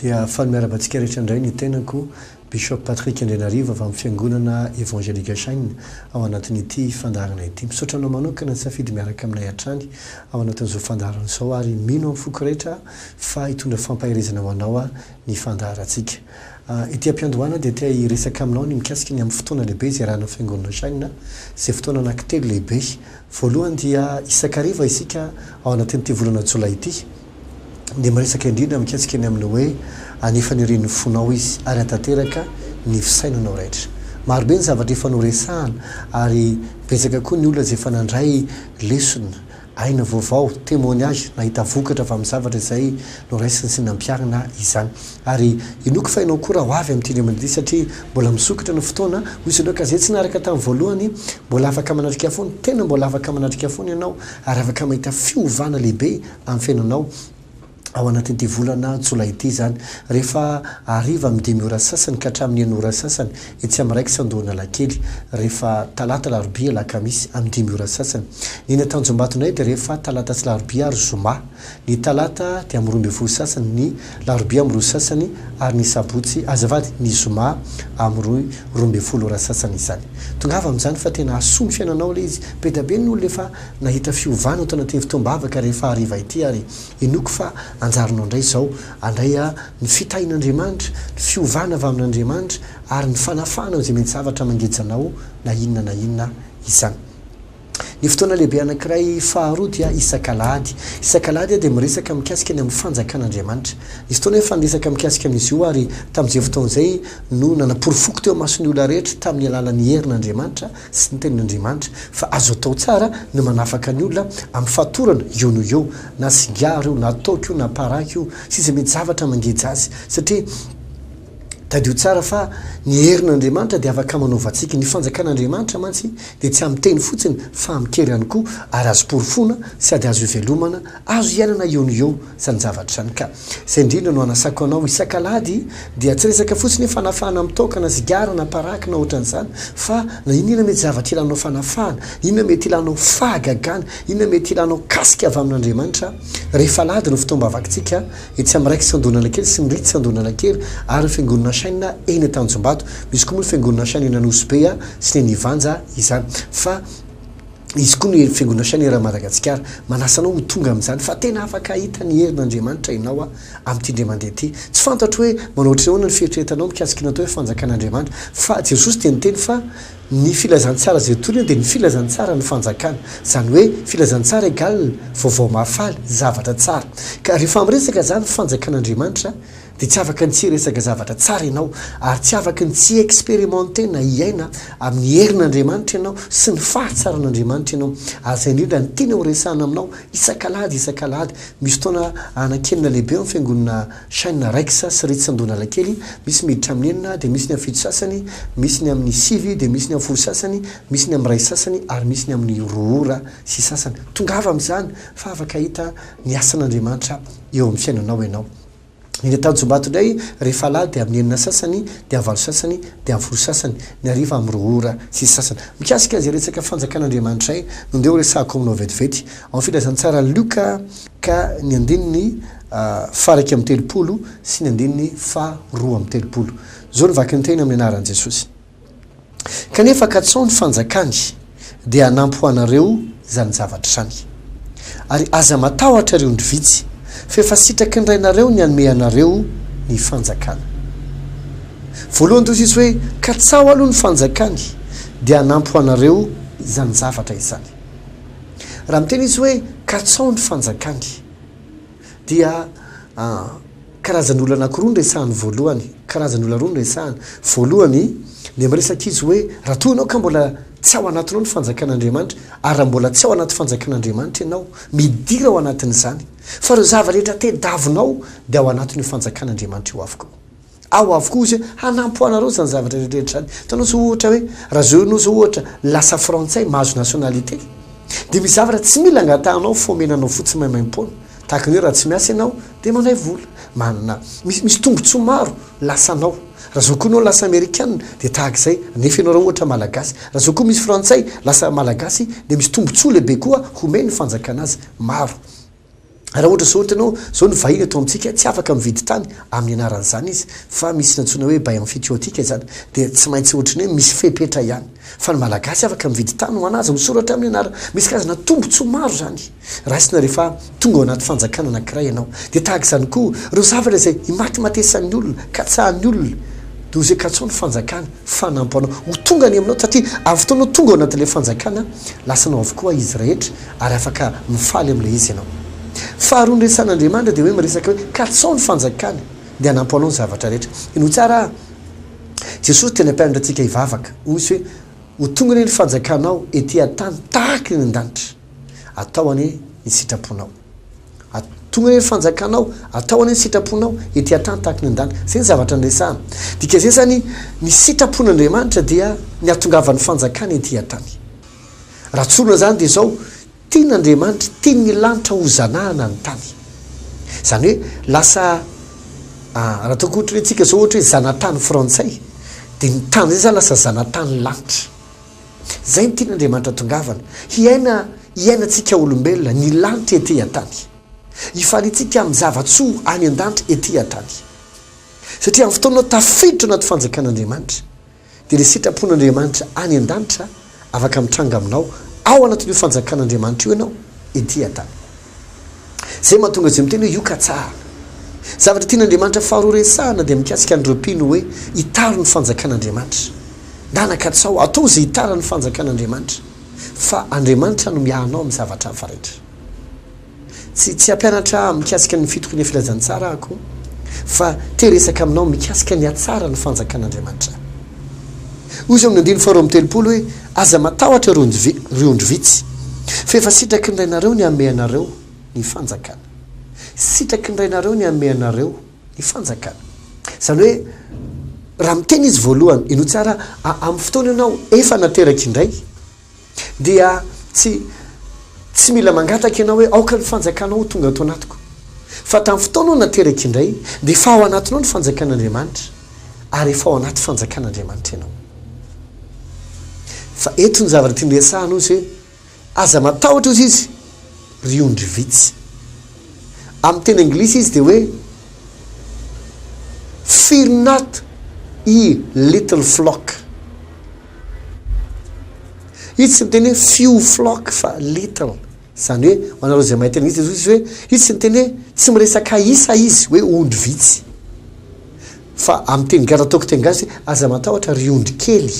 Dia faly miarahaba antsika rehetra indray ny tenako, Bishop Patrick Andrianarivo avy amin'ny Fiangonana Evangelique Shine ao anatin'ity fandaharana ity. Misaotra anao manokana nisafidy miaraka aminay hatrany ao anatin'izao fandaharana izao ary mino amin'ny foko rehetra fa hitondra fampaherezana ho anao ny fandaharantsika. Ety am-piandohana dia te hiresaka aminao ny mikasika ny amin'ny fotoana lehibe izay iarahan'ny Fiangonana Shine, izay fotoana anankitelo lehibe. Voalohany dia isan-kariva isika ao anatin'ity volana jolay ity dia miresaka indrindra mikasika ny amin'ny hoe anefa ny ren'ny fonao izy ary hatanteraka ny fisainanao rehetra. Marobe ny zavatra efa noresahana ary betsaka koa ny olona izay efa nandray lesona, aina vaovao, témoignage, nahita vokatra avy amin'ny zavatra izay noraisiny sy nampiharina izany. Ary inoako fa ianao koa raha ho avy amin'ity indray mandeha ity satria mbola misokatra ny fotoana, hoy izy ireo ka izay tsy naharaka tamin'ny voalohany mbola afaka manatrika foana, tena mbola afaka manatrika foana ianao ary afaka mahita fiovana lehibe amin'ny fiainanao ao anatin'ity volana jolay ity izany. Rehefa hariva amin'ny dimy ora sasany ka hatramin'ny enina ora sasany etsy amin'ny Raikes Andohanalakely, rehefa talata, alarobia, alakamisy amin'ny dimy ora sasany. Ny eny Antanjombato indray dia rehefa talata sy alarobia ary zoma. Ny talata dia amin'ny 12 sasany, ny larobia amin'ny roa sasany ary ny sabotsy, azafady, ny zoma amin'ny 12 ora sasany izany. Tongava amin'izany fa tena hahasoa ny fiainanao ilay izy. Be dia be ny olona efa nahita fiovana tao anatin'ny fotoam-bavaka rehefa hariva ity ary inoako fa anjaranao indray izao handray ny fitahian'Andriamanitra, ny fiovana avy amin'Andriamanitra ary ny fanafahana amin'izay mety zavatra mangeja anao na inona na inona izany. Ny fotoana lehibe anankiray faharoa dia isak'alahady. Isak'alahady dia miresaka mikasika ny amin'ny fanjakan'Andriamanitra. Nisy fotoana efa niresaka mikasika an'izy io ary tamin'izay fotoana izay no nanaporofoko teo imason'ny olona rehetra tamin'ny alalan'ny herin'Andriamanitra sy ny tenin'Andriamanitra fa azo atao tsara ny manafaka ny olona amin'ny fatorana eo no eo, na sigara io, na toaka io, na paraky io, sy izay mety zavatra mangeja azy satria Tadidio tsara fa ny herin'Andriamanitra dia afaka manova antsika. Ny fanjakan'Andriamanitra mantsy dia tsy amin'ny teny fotsiny fa amin-kery ihany koa ary azo porofoina sady azo ivelomana, azo iainana eo no eo izany zavatra izany. Ka izay indrindra no anasako anao isak'alahady dia tsy resaka fotsiny hoe fanafahana amin'ny toaka na sigara na paraky na ohatran'izany fa na inona inona mety zavatra ilanao fanafahana, inona mety ilanao fahagagana, inona mety ilanao kasika avy amin'Andriamanitra, rehefa alahady no fotoam-bavakitsika Etsy amin'ny Raikitra Andohanalakely sy ny Ritz Andohanalakely ary ny Fiangonana Shine eny Tanjombato. Misy koa moa ny Fiangonana Shine eny Anosibe sy ny eny Ivanja izany. Fa hisy koa ny Fiangonana Shine eran'i Madagasikara. Manasa anao ho tonga amin'izany fa tena afaka hahita ny herin'Andriamanitra ianao amin'ity indray mandeha ity. Tsy fantatro hoe manao ohatry ny ahoana ny fieritreretanao mikasika ny atao hoe Fanjakan'Andriamanitra. Fa Jesosy dia niteny fa Ny filazantsara izay torina dia ny filazantsaran'ny fanjakana. Izany hoe filazantsara egal vaovao mahafaly, zavatra tsara. Ka rehefa miresaka izany fanjakan'Andriamanitra dia tsy afaka ny tsy hiresaka zavatra tsara ianao ary tsy afaky ny tsy hi-experimenter na hiaina amin'ny herin'Andriamanitra ianao sy ny fahatsaran'Andriamanitra ianao. Ary izay indrindra no tiana ho resahana aminao isak'alahady isak'alahady. Misy fotoana anankenina lehibe ao amin'ny fiangonana Chaine Rex sy Ritz Andohanalakely, misy miditra amin'ny enina, dia misy ny amin'ny fito sasany, misy ny amin'ny sivy, dia misy ny amin'ny folo sasany, misy ny amin'ny iray sasany ary misy ny amin'ny roa ora sy sasany. Tongava amin'izany fa afaka hahita ny asan'Andriamanitra eo amin'ny fiainanao ianao. Ny eny Antanjombato indray rehefa alahady dia amin'ny enina sasany, dia amin'ny valo sasany, dia amin'ny folo sasany, ny hariva amin'ny roa ora sy sasany. Mikasika izay resaka fanjakan'Andriamanitra izay no ndeha horesahako aminao vetivety. Ao amin'ny filazantsaran'i Lioka ka ny andininy faha-31 sy ny andininy faha-32. Izao no vaky ny teny amin'ny anaran'i Jesosy. Kanefa katsao ny fanjakany, dia hanampy ho anareo izany zavatra izany. Ary aza matahotra ry ondry vitsy, fa efa sitraky ny Rainareo ny hanome anareo ny fanjakana. Voalohany toy izy hoe, katsao aloha ny fanjakany, dia hanampy ho anareo izany zavatra izany. Raha miteny izy hoe, katsao ny fanjakany. dia karazan'olona anankiroa no resahany voalohany, karazan'olona roa no resahany. Voalohany dia miresaka izy hoe raha toa ianao ka mbola tsy ao anatinao ny fanjakan'Andriamanitra, ary raha mbola tsy ao anaty fanjakan'Andriamanitra ianao, midira ao anatin'izany. Fa ireo zava-rehetra tediavinao dia ao anatin'io fanjakan'Andriamanitra io avokoa. Ao avokoa izy hoe hanampy ho anareo izany zavatra rehetra rehetra izany. Hitanao izao ohatra hoe raha zao ianao izao ohatra lasa frantsay mahazo nationalité dia misy zavatra tsy mila angatahanao fa omena anao fotsiny maimaimpoana. Tahaka ny hoe raha tsy miasa ianao dia mandray vola. Manana misy misy tombotsoa maro lasanao. Raha zao koa ianao lasa amerikana dia tahaka izay nefa ianao raha ohatra malagasy. Raha zao koa misy frantsay lasa malagasy dia misy tombotsoa lehibe koa homen'ny fanjakana azy maro. Raha ohatra zao hitanao zao ny vahiny eto amintsika tsy afaka mividy tany amin'ny anaran'izany izy fa misy ny antsoina hoe bail emphytéotique izany dia tsy maintsy ohatran'ny hoe misy fepetra ihany fa ny malagasy afaka mividy tany ho an'azy misoratra amin'ny anarany. Misy karazana tombotsoa maro izany raisina rehefa tonga ao anaty fanjakana anankiray ianao. Dia tahaka izany koa ireo zavatra izay imatimatesan'ny olona, katsahan'ny olona dia ho izay katsaho ny fanjakana fa hanampy anao ho tonga any aminao satria amin'ny fotoana tonga ao anatin'ilay fanjakana lasanao avokoa izy rehetra ary afaka mifaly amin'ilay izy ianao. Faharoa ny resahan'Andriamanitra dia hoe miresaka hoe katsaho ny fanjakany dia hanampy anao ny zavatra rehetra. Henoy tsara aho, Jesosy dia nampianatra antsika hivavaka. Hoy Izy hoe, Ho tonga anie ny fanjakanao ety an-tany tahaka ny any an-danitra. Atao anie ny sitraponao. Tonga anie ny fanjakanao, atao anie ny sitraponao ety an-tany tahaka ny an-danitra. Izay ny zavatra niresahana. Dikan'izay izany, ny sitrapon'Andriamanitra dia ny hahatongavan'ny fanjakany ety an-tany. Raha tsorina izany dia izao, tian'Andriamanitra, tian'ny lanitra ho zanahana ny tany. Izany hoe lasa raha ataoko ohatra hoe tsika izao ohatra hoe zanatany frantsay, dia ny tany izay izany lasa zanatany lanitra. Izay no tian'Andriamanitra tongavana, hiaina hiainantsika olombelona ny lanitra ety an-tany. Hifaliantsika amin'ny zava-tsoa any an-danitra ety an-tany. Satria amin'ny fotoana tafiditra anaty fanjakan'Andriamanitra, dia ilay sitrapon'Andriamanitra any an-danitra afaka mitranga aminao ao anatin'io fanjakan'Andriamanitra io ianao ety an-tany. Izay mahatonga azy miteny hoe io katsahana. Zavatra tian'Andriamanitra faharoa resahana dia mikasika an'ireo mpino hoe hitaro ny fanjakan'Andriamanitra. Ndana katsao, atao izay hitara ny fanjakan'Andriamanitra fa Andriamanitra no miahy anao amin'ny zavatra hafa rehetra. Tsy tsy hampianatra ahy mikasika ny fitoriana filazantsara aho koa, fa te hiresaka aminao mikasika ny hatsaran'ny fanjakan'Andriamanitra aho. Hoy izy ao amin'ny andininy faharoa 32 hoe, Aza matahotra ry ondry ry ondry vitsy, fa efa sitraky ny Rainareo ny hanome anareo ny fanjakana. Sitraky ny Rainareo ny hanome anareo ny fanjakana. Izany hoe, raha miteny izy voalohany, henoy tsara, amin'ny fotoana ianao efa nateraka indray, dia tsy tsy mila mangataka ianao hoe aoka ny fanjakanao ho tonga ato anatiko. Fa tamin'ny fotoana aho nateraka indray dia efa ao anatinao ny fanjakan'Andriamanitra ary efa ao anaty fanjakan'Andriamanitra ianao. Fa eto ny zavatra tiany resahana ozy hoe aza matahotra ozy izy ry ondry vitsy. Amin'ny teny anglisy izy dia hoe fear not ye little flock. Izy tsy niteny hoe few flock fa little. Izany hoe, ho anareo izay mahay teny anglisy dia izy hoe, izy tsy niteny hoe, tsy miresaka isa izy hoe ondry vitsy. Fa amin'ny teny gasy, ataoko teny gasy hoe, aza matahotra ry ondry kely.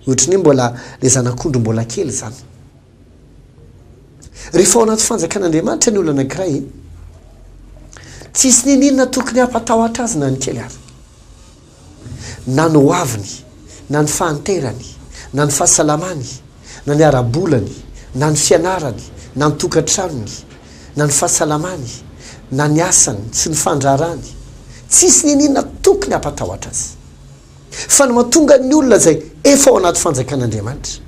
Ohatran'ny hoe mbola, ilay zanak'ondry mbola kely izany. Rehefa ao anaty fanjakan'Andriamanitra ny olona anankiray, tsisy n'inon'inona tokony hampatahotra azy na ny kely ary. Na ny hoaviny, na ny fahanterany, na ny fahasalamany, na ny ara-bolany, na ny fianarany, na ny tokantranony, na ny fahasalamany, na ny asany sy ny fandraharahany, tsisy n'inon'inona tokony hampatahotra azy. Fa ny mahatonga ny olona izay efa ao anaty fanjakan'Andriamanitra,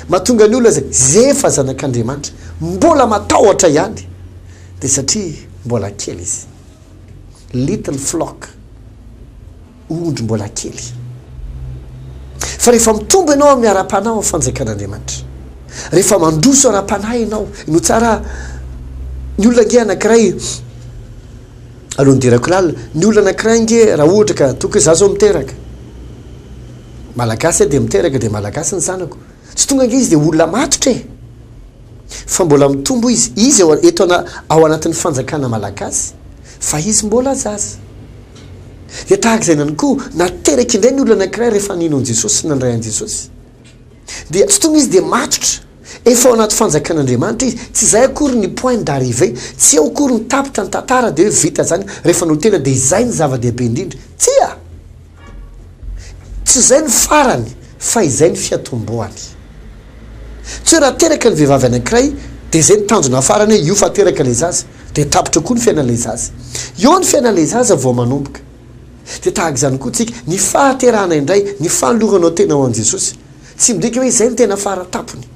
mahatonga ny olona izay izay efa zanak'Andriamanitra mbola matahotra ihany dia satria mbola kely izy. Little flock, ondry mbola kely. Fa rehefa mitombo ianao amin'ny ara-panahy ao amin'ny fanjakan'Andriamanitra, rehefa mandroso ara-panahy ianao, no tsara ny olona ange anankiray Aloha nidirako lalina, ny olona anakiray ange raha ohatra ka toa hoe za zao miteraka, malagasy aho dia miteraka dia malagasy ny zanako, tsy tonga ange izy dia olona matotra e! Fa mbola mitombo izy, izy ao eto ana ao anatin'ny fanjakana malagasy fa izy mbola zaza. Dia tahaka izay ihany koa, nateraka indray ny olona anakiray rehefa nino an'i Jesosy sy nandray an'i Jesosy. Dia tsy tonga izy dia matotra. Efa ao anaty fanjakan'Andriamanitra izy. Tsy izay akory ny point d'arrivée. Tsy eo akory ny tapitra ny tantara dia hoe vita izany rehefa notena dia izay ny zava-dehibe indrindra. Tsia! Tsy izay ny farany fa izay ny fiatombohany. Tsy hoe raha teraka ny vehivavy anankiray dia izay ny tanjona farany hoe io fa teraka ilay zaza dia tapitra koa ny fiainan'ilay zaza. Eo ny fiainan'ilay zaza vao manomboka. Dia tahaka izany koa tsika, ny fahaterahana indray, ny fanoloranao tena ho an'i Jesosy, tsy midika hoe izay no tena fara tampony.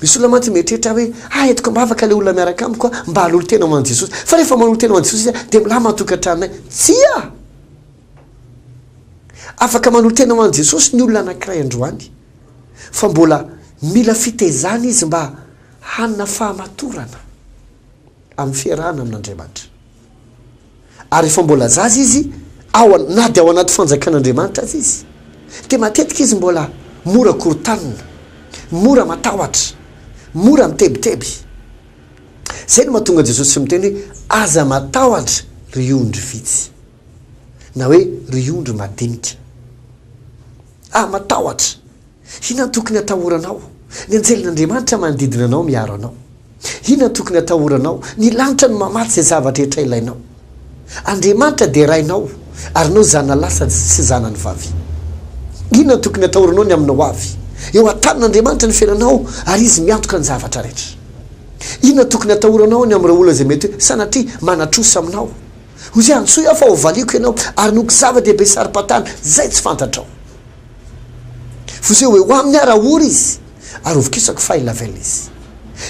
Misy olona mantsy mieritreritra hoe, ah entiko am-bavaka ilay olona miaraka amiko ah, mba hanolo tena ho an'i Jesosy. Fa rehefa manolo tena ho an'i Jesosy izy dia milamina ny tokantranonay. Tsia! Afaka manolo tena ho an'i Jesosy ny olona anankiray androany, fa mbola mila fitaizana izy mba hanana fahamatorana. amin'ny fiarahana amin'Andriamanitra. Ary rehefa mbola zaza izy, ao na dia ao anaty fanjakan'Andriamanitra aza izy, dia matetika izy mbola mora korontanina, mora matahotra, mora mitebiteby. Izay no mahatonga Jesosy miteny hoe, Aza matahotra ry ondry vitsy, na hoe ry ondry madinika. Ah, matahotra! Inona no tokony hatahoranao? Ny anjelin'Andriamanitra manodidina anao miaro anao. Inona no tokony hatahoranao? Ny lanitra no mamatsy izay zavatra rehetra ilainao. Andriamanitra dia Rainao, ary ianao zanalahy sy zanany vavy. Inona no tokony hatahoranao ny amin'ny hoavy? Eo an-tanin'Andriamanitra ny fiainanao, ary Izy miantoka ny zavatra rehetra. Inona no tokony hatahoranao ny amin'ireo olona izay mety hoe sanatria manatrosa aminao? Hoy Izy, Antsoy Aho fa hovaliako ianao, ary noho zava-dehibe saro-pantana izay tsy fantatrao. Foseho eo aminy aho raha ory izy, ary hovokisako fa ila-velona izy.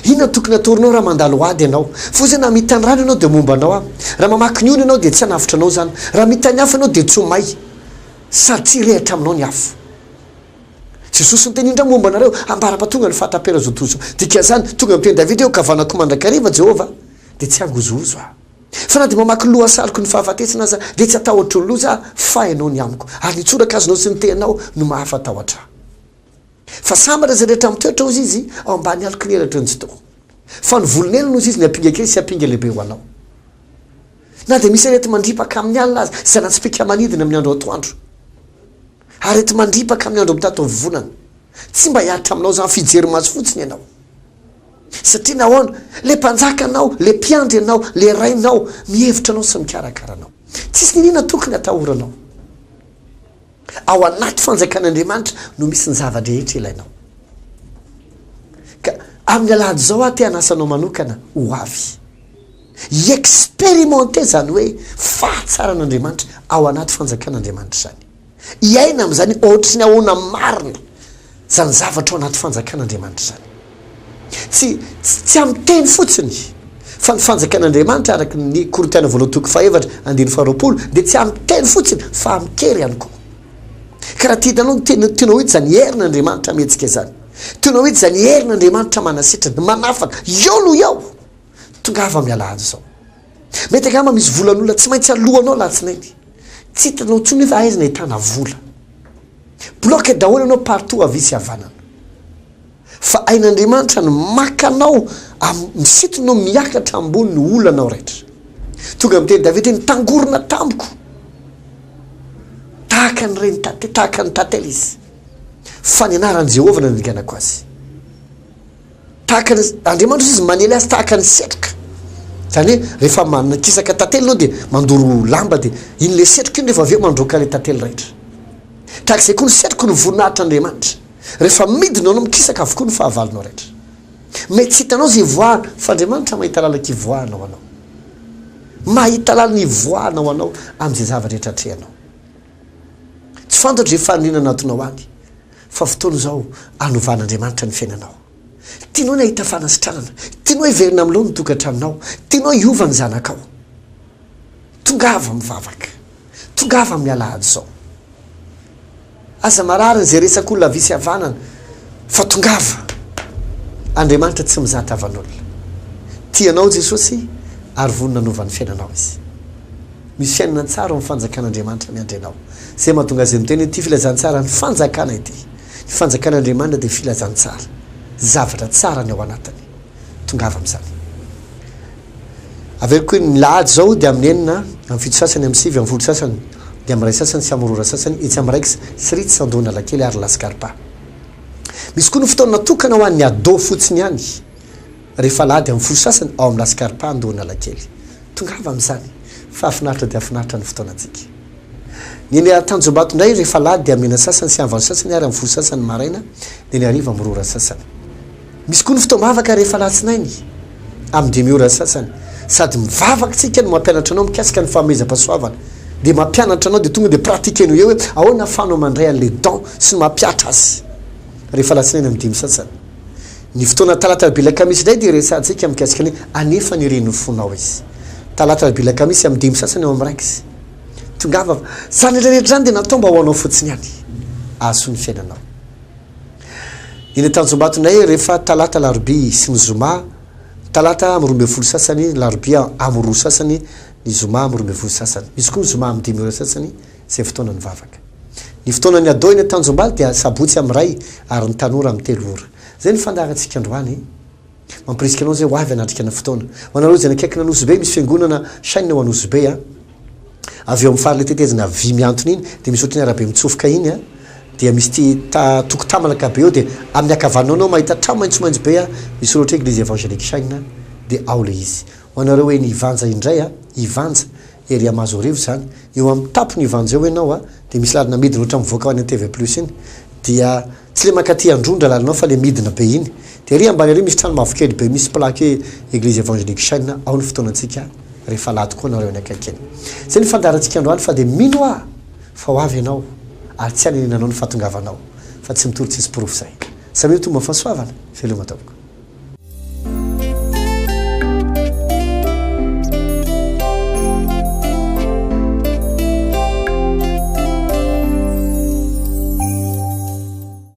Inona no tokony hatoronao raha mandalo ady ianao? Foseho na mita ny rano ianao dia momba anao aho. Raha mamaky ny ony ianao dia tsy hanafotra anao izany. Raha mita ny afo ianao dia tsy ho may, sady tsy hirehitra aminao ny afo. Jesosy niteny indray momba anareo, ambara-pahatonga ny fahataperan'izao tontolo izao. Dikan'izany, tonga miteny Davida hoe, Ankavanako mandrakariva Jehovah, dia tsy hangozohozo aho. Fa na dia mamaky loha saloky ny fahafatesana aza, dia tsy hatahotro ny loza aho, fa Ianao ny amiko, ary ny tsorakazonao sy ny tehinao no mahafa-tahotra ahy. Fa sambatra izay rehetra mitoetra, hozy izy, ao ambany aloky ny elatry ny Tsitoha. Fa ny volon'elany, hozy izy, ny ampinga kely sy ampinga lehibe ho anao. Na dia misy areti-mandripaka amin'ny alina aza, izay natsipika manidina amin'ny andro atoandro, areti-mandripaka amin'ny andro mitataovovonana, tsy mba hiaritra aminao izany fijery maso fotsiny ianao. Satria nahoana? Le mpanjaka anao, le mpiandry anao, le rainao, mihevitra anao sy mikarakara anao. Tsisy niniana tokony atahoranao. Ao anaty fanjakan'Andriamanitra no misy ny zava-drehetra ilainao. Ka amin'ny alahady izao aho te hanasa anao manokana ho avy. Hi-experimenter izany hoe fahatsaran'Andriamanitra ao anaty fanjakan'Andriamanitra izany. Hiaina amin'izany ohatry ny ahoana marina izany zavatra ao anaty fanjakan'Andriamanitra izany. Tsy, tsy amin'ny teny fotsiny, fa ny fanjakan'Andriamanitra araka ny Korintiana voalohany toko fahefatra andininy faharoapolo dia tsy amin'ny teny fotsiny fa amin-kery ihany koa. Ka raha tianao ny teny, tianao hita izany herin'Andriamanitra mihetsika izany, tianao hita izany herin'Andriamanitra manasitrana, manafaka, eo no eo, tongava amin'ny alahady izao. Mety angamba misy volan'olona tsy maintsy aloanao alatsinainy. Tsy hitanao intsony nefa aiza no ahitana vola. Bloqué daholo ianao partout havia sy havanana. Fa hain'Andriamanitra ny maka anao am misintona anao miakatra ambony ny olanao rehetra. Tonga miteny Davida hoe nitangorona tamiko tahaka ny reny tate tahaka ny tantely izy. Fa ny anaran'i Jehovah no nandringanako azy. Tahaka ny, Andriamanitra hozy izy manely azy tahaka ny setroka. Izany hoe rehefa manakisaka tantely ianao dia mandoro lamba dia iny le setroka iny rehefa avy eo mandroaka ilay tantely rehetra. Tahaka izay koa ny setroky ny voninahitr'Andriamanitra. Rehefa midina ianao mikisaka avokoa ny fahavalonao rehetra. Mety tsy hitanao izay hivoahana fa Andriamanitra mahita lalan-kivoahana ho anao. Mahita lalana hivoahana ho anao amin'izay zavatra rehetra atrehanao. Tsy fantatro izay faniriana anatinao any. Fa fotoana izao hanovan'Andriamanitra ny fiainanao. Tianao ny hahita fanasitranana. Tianao hiverina amin'ny laoniny ny tokantranonao. Tianao hiova ny zanakao. Tongava mivavaka. Tongava amin'ny alahady izao. Aza marary izay resak'olona havia sy havanana fa tongava. Andriamanitra tsy mizaha tavan'olona. Tia anao Jesosy ary vonona hanova ny fiainanao Izy. Misy fiainana tsara ao amin'ny fanjakan'Andriamanitra miandry anao. Izay mahatonga azy miteny hoe ity filazantsara ny fanjakana ity. Ny fanjakan'Andriamanitra dia filazantsara. Zavatra tsara ny ao anatiny. Tongava amin'izany. Averiko hoe ny lahady izao dia amin'ny enina, amin'ny fito sasany, amin'ny sivy, amin'ny folo sasany, dia amin'ny iray sasany sy amin'ny roa ora sasany etsy amin'ny Raix sy Ritz Andohanalakely ary Lascarpa. Misy koa ny fotoana natokana ho an'ny ado fotsiny ihany rehefa alahady amin'ny folo sasany ao amin'ny Lascarpa Andohanalakely. Tongava amin'izany fa hafinaritra dia hafinaritra ny fotoanantsika. Ny eny Tanjombato indray rehefa alahady dia amin'ny enina sasany sy amin'ny valo sasany ary amin'ny folo sasany maraina dia ny hariva amin'ny roa ora sasany. Misy koa ny fotoam-bavaka rehefa alatsinainy amin'ny dimy ora sasany. Sady mivavaka isika no mampianatra anao mikasika ny fanomezam-pahasoavana. Dia mampianatra anao dia tonga dia pratiquer-nao eo hoe ahoana ahafahanao mandray an'ilay don sy ny mampihatra azy rehefa alatsinainy amin'ny dimy sasany. Ny fotoana talata alarobia alakamisy indray dia resahantsika mikasika ny hoe anefa ny renin'ny fonao izy. Talata alarobia alakamisy amin'ny dimy sasany ao amin'ny Raikes. Tongava fa izany rehetra rehetra izany dia natao mba ho anao fotsiny ihany. Ahasoa ny fiainanao. Eny Antanjombato indray rehefa talata alarobia sy ny zoma. Talata amin'ny 12 sasany, ny larobia amin'ny roa sasany, ny zoma amin'ny 12 sasany. Misy koa ny zoma amin'ny dimy ora sasany, izay fotoanan'ny vavaka. Ny fotoanan'ny ado eny Tanjombaly dia sabotsy amin'ny iray ary ny tanora amin'ny telo ora. Izay ny fandaharantsika androany. Mampirisika anao izay ho avy hanatrika ny fotoana. Ho anareo izay any akaikin'Anosibe, misy fiangonana chaîne ao Anosibe a. Avy eo amin'ny faran'ilay tetezana vy mihantona iny dia misy ohatran'ny arabe mitsofoka iny a. Dia misy ity ta tokotamalaka be eo dia amin'ny ankavananao anao mahita trano maitsomaitso be a, misy soratra hoe Eglise Evangelique Chaîne dia ao ilay izy. Ho anareo eny Ivanja indray a, Ivanja, ery Amazoarivo izany, eo amin'ny tampony Ivanja eo ianao a, dia misy lalana midina ohatran'ny mivoaka ho any TV Plus iny, dia tsy le mankaty Androndra lalanao fa le midina be iny, dia ery ambany ery misy trano mavokely be misy plaque hoe Eglise Evangelique Chaîne, ao ny fotoanantsika rehefa alahady koa nareo eny akaiky eny. Izay ny fandaharantsika androany fa dia mino aho fa ho avy ianao ary tsy hanenenanao ny fahatongavanao fa tsy mitory tsisy porofo izay. Samia ho tomba fahasoavana, veloma tompoko.